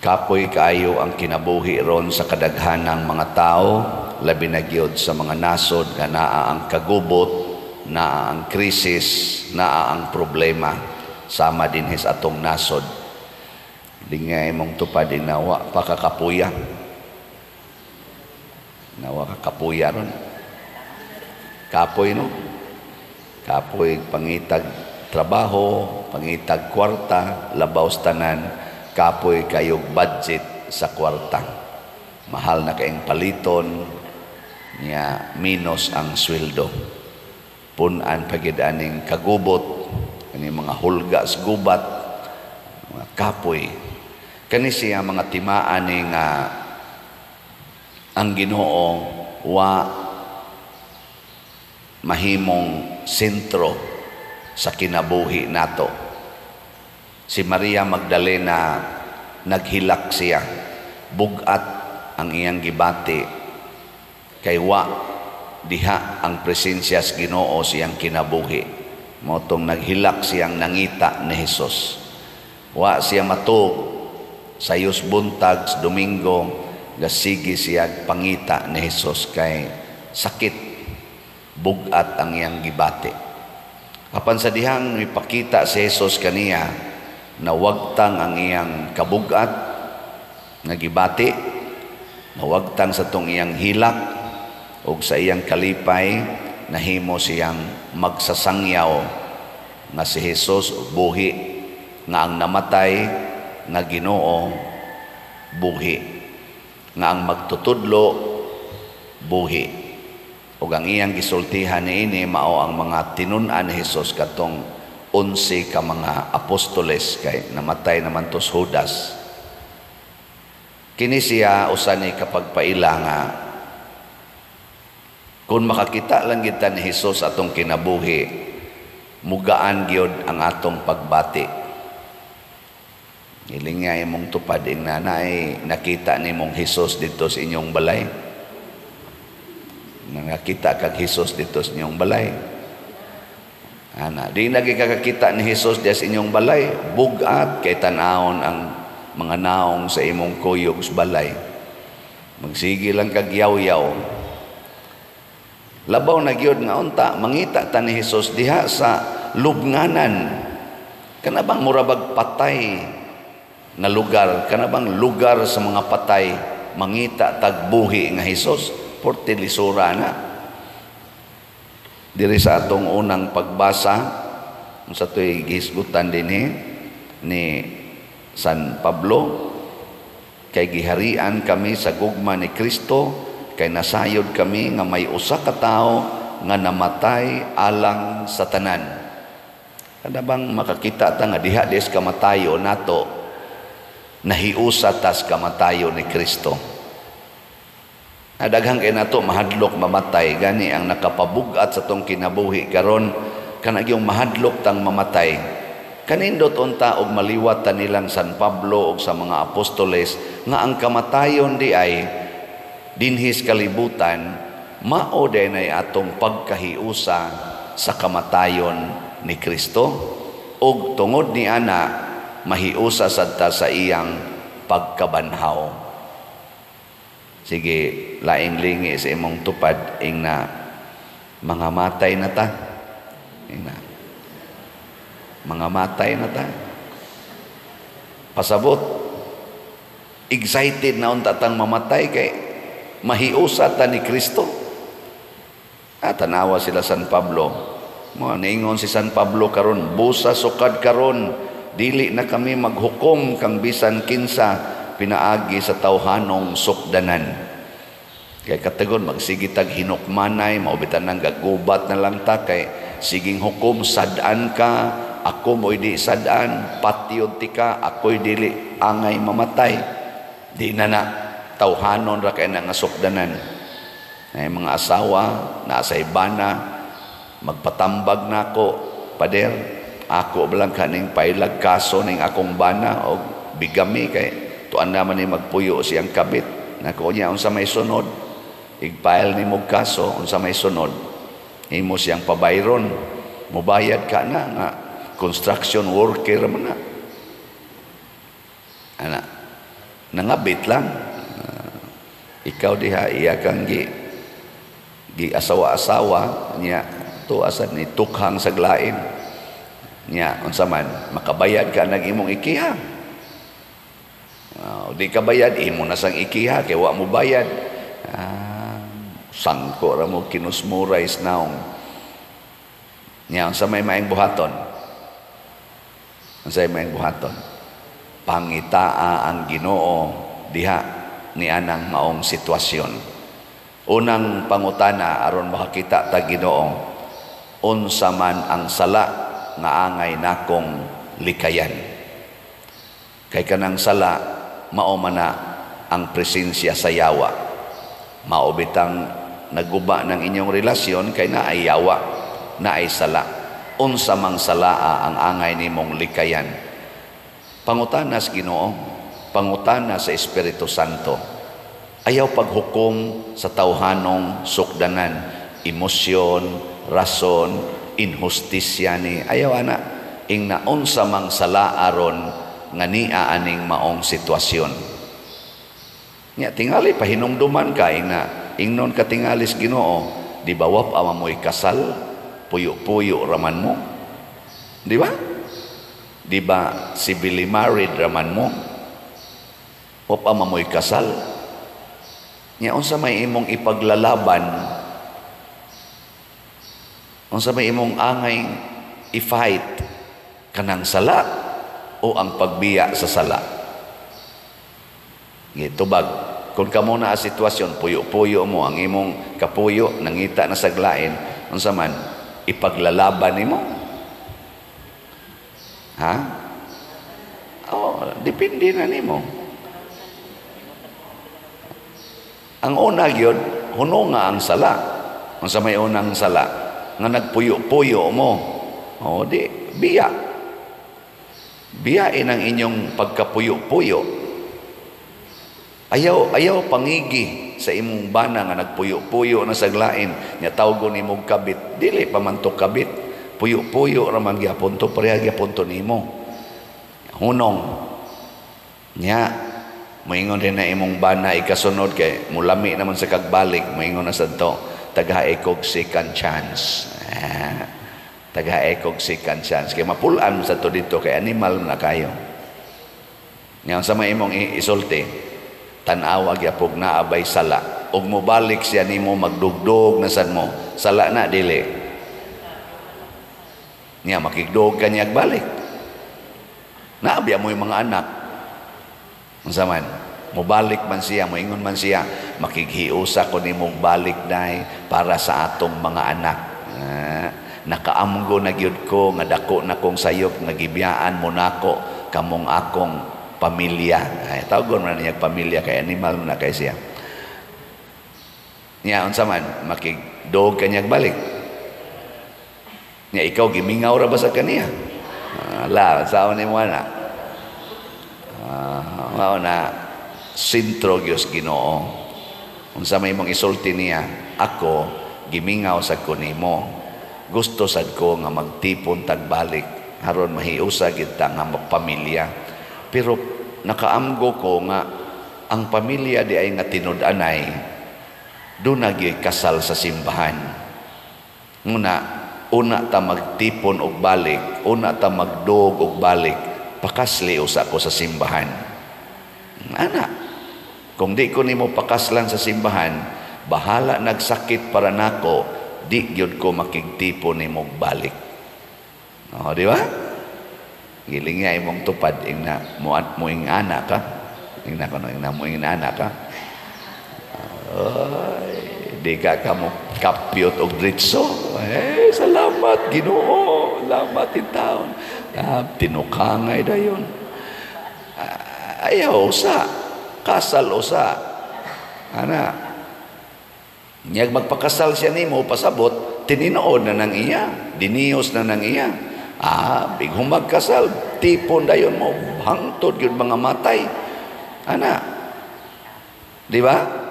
Kapoy kaayo ang kinabuhi ron sa kadaghanang mga tao, labi na gyud sa mga nasod nga naa ang kagubot, naa ang krisis, naa ang problema sama dinhi sa atong nasod. Lingay mong tupad, inawa pa kakapuya. Nawa kakapuya ron. Kapoy, no? Kapoy pangitag trabaho, pangitag kwarta, labaw sa tanan, kapoy kayog budget sa kwarta. Mahal na kaayong paliton, niya minus ang sweldo. Punan pagid aning kagubot, kani mga hulga sa gubat, mga kapoy. Kani siya mga timaan ni nga ang Ginoo wa mahimong sentro sa kinabuhi nato. Si Maria Magdalena, naghilak siya, bugat ang iyang gibati kay wa diha ang presensya sa Ginoo sa iyang kinabuhi. Mao tong naghilak siyang nangita ni Hesus. Wa siya matug sa buntag sa Domingo, gasige siya pangita ni Hesus kay sakit, bugat ang iyang gibati. Apan sa dihang mipakita si Hesus kaniya, nawagtang ang iyang kabugat nga gibati, nawagtang sa tong iyang hilak, ug sa iyang kalipay nahimo siyang magsasangyaw nga si Hesus buhi, nga ang namatay nga Ginoo buhi, nga ang magtutudlo buhi. Ug ang iyang gisultihan niini mao ang mga tinun-an ni Hesus, katong 11 ka mga apostoles, kay namatay naman to si Judas. Kini siya usa ni kapagpaila nga kung makakita lang kita ni Hesus atong kinabuhi, mugaan gyud ang atong pagbati. Hilingay mong tupad ing nanay, nakita ni mong Hesus dito sa inyong balay. Nakita kag Hesus dito sa inyong balay. Ana, di lagi kakakita ni Hesus diya sa inyong balay, bugat kay tan-awon ang mga naong sa imong kuyog sa balay. Magsige lang kag yaw-yaw. Labaw na gyud nga unta mangita ta ni Hesus diha sa lubnganan. Kana bang murabag patay nga lugar, kana bang lugar sa mga patay, mangita tag buhi nga Hesus, porte lisura na. Diri sa atong unang pagbasa, sa to'y gihisgutan dinhi ni San Pablo, kay giharian kami sa gugma ni Kristo, kay nasayod kami nga may usa ka tawo nga namatay alang sa tanan. Kada bang makakita ta nga diha des kamatayo nato, nahiusa tas kamatayo ni Kristo. Daghan kay nato mahadlok mamatay, gani ang nakapabugat sa tong kinabuhi karon kanag yung mahadlok tang mamatay. Kanindot unta og maliwat ta nilang San Pablo og sa mga apostoles nga ang kamatayon di ay dinhis kalibutan, mao din ay atong pagkahiusa sa kamatayon ni Kristo, ug tungod ni ana mahiusa sad ta sa iyang pagkabanhaw. Sige, laing lingi sa imong tupad ing na mga matay na ta. Ing na mga matay na ta. Pasabot, excited na unta tang mamatay kay mahiusa ta ni Kristo. Ah, tanawa sila San Pablo. Mga niingon si San Pablo karon, busa sukad karon, dili na kami maghukom kang bisan kinsa pinaagi sa tawhanong sukdanan. Kay katagon magsigitag hinukmanay, maubitan nang gagubat na lang ta kay siging hukom, sad-an ka, ako mo'y di sad-an, patiyod ti ka, ako'y dili angay mamatay. Di na na tawhanon ra kay na nga sukdanan. Ay mga asawa, nasa ibana, magpatambag nako, pader, ako balang kaning pailag kaso ning akong bana og bigami kay tuan naman ni magpuyo siyang kabit. Nako niya unsa may sunod, igpile ni mo kaso unsa may sunod, imo siyang pabayron, mubayad ka na nga construction worker man na. Ana. Nangabit lang. Ikaw diha iya kang gi gi asawa-asawa niya to asad ni tukhang saglain. Niya unsa man makabayad ka nag imong ikiha. Di ka bayad imo na sang ikiha kay wa mo bayad. Sangko ra mo kinusmuray naong. Niya unsa may maayong buhaton? Unsa may maayong buhaton? Pangitaa ang Ginoo diha ni anang maong sitwasyon. Unang pangutana aron makakita ta Ginoo, unsa man ang sala nga angay nakong likayan? Kay kanang sala mao man na ang presensya sa yawa. Mao bitang naguba ng inyong relasyon kay naay yawa, naay sala. Unsa mang salaa ang angay nimong likayan? Pangutana sa Ginoo, pangutana sa Espiritu Santo. Ayaw paghukom sa tawhanong sukdanan, emosyon, rason, inhustisya ni. Ayaw ana, ing naunsa mang sala aron nga nia aning maong sitwasyon. Nya tingali pahinumduman ka ing na ingnon ka tingali sa Ginoo, di ba wap ama mo'y kasal, puyo-puyo raman mo? Di ba? Di ba civilly married raman mo? Wap ama mo'y kasal. Nya unsa may imong ipaglalaban? Unsa may imong angay i-fight kanang sala o ang pagbiya sa sala? Gitubag, kung kamo na ang sitwasyon, puyo-puyo mo ang imong kapuyo nangita na saglain, unsa man ipaglalaban nimo? Ha? Oh, depende na nimo. Ang una gyud, huno nga ang sala. Unsa may unang sala nga nagpuyo-puyo mo? O di biya. Biyain ang inyong pagkapuyo-puyo. Ayaw ayaw pangigi sa imong bana nga nagpuyo-puyo na saglain nya tawgon nimong kabit, dili pa man to kabit. Puyo-puyo ra man gyapon to, pareha gyapon to nimo. Hunong. Nya moingon din na imong bana ikasunod kay mulami naman sa kagbalik, moingon na sad to, tagae kog second chance. Tagae kog second chance kay mapulan sa to dito kay animal na kayo. Nya sa may imong isulti, tan-awa gyapog naabay sala ug mobalik siya nimo magdugdog na sad mo, sala na dili. Nya makigdog ka niya balik. Naabya mo yung mga anak. Unsa man, mobalik man siya, moingon man siya, makighiusa ko nimong balik day para sa atong mga anak. Nakaamgo na gyud ko nga dako na kong sayop nga gibiyaan mo nako kamong akong pamilya. Ay, tawgon man niya pamilya kay animal man na kay siya. Nya unsa man, makigdog ka niya balik. Nya ikaw gimingaw ra ba sa kaniya? La, saon nimo ana? Mao na sentro gyud Ginoo. Unsa may imong isulti niya? Ako gimingaw sad ko nimo. Gusto sad ko nga magtipon tagbalik aron mahiusa gid ta nga magpamilya. Pero nakaamgo ko nga ang pamilya di ay nga tinud-anay doon na gyud kasal sa simbahan. Nguna una ta magtipon og balik, una ta magdog og balik, pakasli usa ko sa simbahan. Ana, kung di ko nimo pakaslan sa simbahan, bahala nagsakit para nako, di gyud ko makigtipon nimo balik. O, di ba? Giling nga imong tupad ing na muat mo ing ana ka. Ing na kuno ing na mo ing ana ka. Ay, di ka kamo kapyot og dritso. Eh, salamat Ginoo, salamat taon. Tinukangay dayon. Ayaw usa, kasal usa. Ana, niyag magpakasal siya nimo pasabot, tininood na nang iya, diniyos na nang iya. Bighumag kasal, tipon dayon mo, hangtod yun mga matay. Ana, di ba?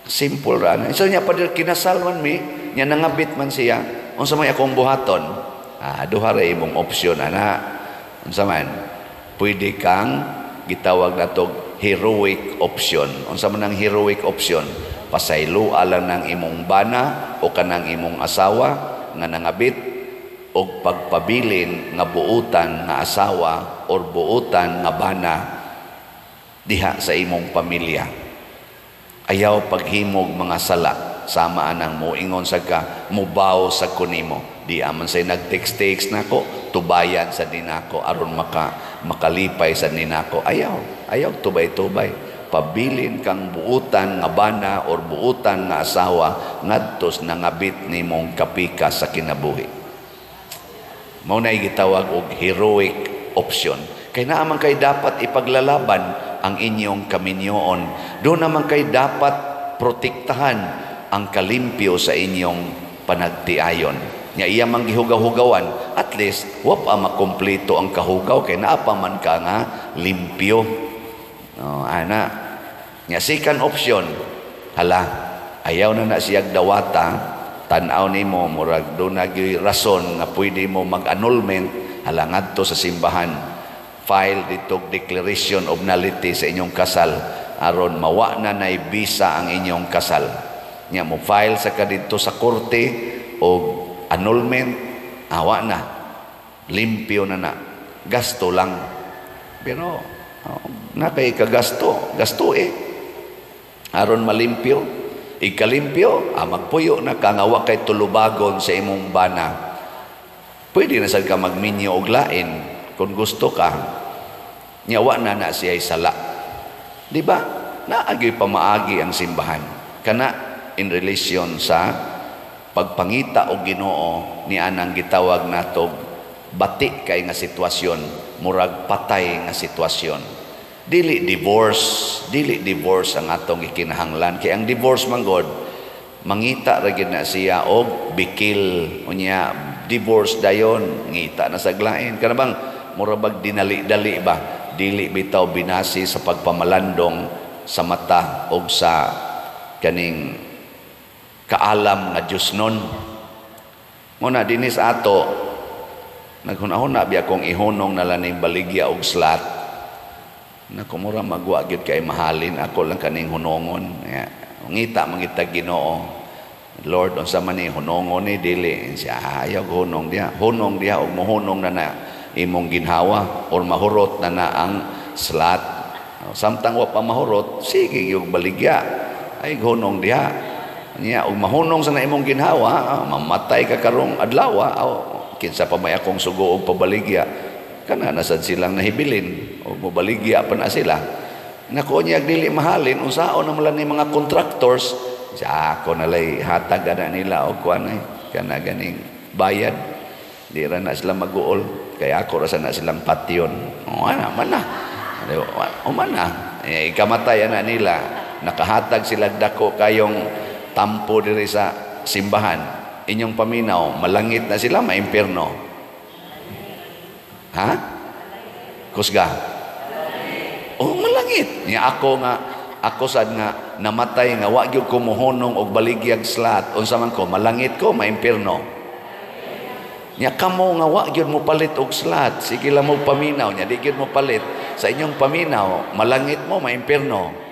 Simple ra. So niya pa kinasal man mi, niya nangabit man siya. Unsa may akong buhaton? Duha ra imong opsyon ana. Unsa man? Pwede kang gitawag natog heroic option. Unsa man ang heroic option? Pasayloa lang ng imong bana o kanang imong asawa nga nangabit og pagpabilin nga buutan nga asawa or buutan nga bana diha sa imong pamilya. Ayaw paghimog mga sala sama anang moingon sa ka mubaw sa kunimo. Di aman say nag-text-text nako, tubayan sa dinako aron makalipay sa ninako. Ayaw, ayaw tubay-tubay. Pabilin kang buutan nga bana or buutan nga asawa ngadtos nangabit nimong kapika sa kinabuhi. Mao na gitawag og heroic option. Kay naa man kay dapat ipaglalaban ang inyong kaminyoon. Doon naman kay dapat protektahan ang kalimpyo sa inyong panagtiayon. Nga iya mang gihugaw-hugawan, at least wa pa makumpleto ang kahugaw kay naa pa man ka nga limpyo. No, ana. Nga second option, hala, ayaw na na siyag dawata, tan-aw nimo murag doon na rason nga pwede mo mag-annulment, hala, ngadto sa simbahan, file dito declaration of nullity sa inyong kasal aron mawa na nay bisa ang inyong kasal. Nya mo file sa ka didto sa korte og annulment, awa na, limpyo na na, gasto lang. Pero oh, na kay kagasto, gasto eh aron malimpyo. Ikalimpyo, magpuyo na ka nga wa kay tulubagon sa imong bana. Pwede na sad ka magminyo og lain kung gusto ka. Nya wa na na siya sala. Di ba? Naagi pamaagi ang simbahan. Kana in relation sa pagpangita og Ginoo ni anang gitawag natog bati kay nga sitwasyon, murag patay nga sitwasyon. Dili divorce, dili divorce ang atong ikinahanglan kay ang divorce man god mangita ra gyud na siya og bikil. Unya divorce dayon ngita na sa lain, kana bang mura bag dinali-dali ba, dili bitaw binasi sa pagpamalandong sa mata og sa kaning kaalam nga Dios nun. Mo na dinis ato naghuna-huna biya kong ihunong na lang ning baligya og slot. Nako, mura magwa gyud kay mahalin ako lang kaning hunongon. Ya, ngita mangita Ginoo. Lord, unsa man ni hunongon ni dili siya, ayaw hunong diha. Hunong diha og mohunong na na imong ginhawa or mahurot na na ang slot. Samtang wa pa mahurot, sige yung baligya. Ay hunong diha. Nya og mahunong sa na imong ginhawa, mamatay ka karong adlaw, kinsa pa may akong sugo og pabaligya. Kana nasad silang nahibilin o mobaligya pa na sila. Nako, niya dili mahalin, unsaon na man ni mga contractors sa ako nalay hatag ana nila og kuan ay kana ganing bayad. Di ra na sila maguol kay ako ra sa na silang patyon. O ana man na. O man na. Eh, ikamatay ana nila, nakahatag sila dako kayong tampo diri sa simbahan. Inyong paminaw, malangit na sila, maimpierno. Ha? Kusga. Oh, malangit. Nya ako nga ako sad nga namatay nga wa gyud ko mohunong og baligyag slot. Unsa man ko, malangit ko, maimpierno? Nya kamo nga wa gyud mo palit og slot, sige lang mo paminaw, nya di gyud mo palit. Sa inyong paminaw, malangit mo, maimpierno?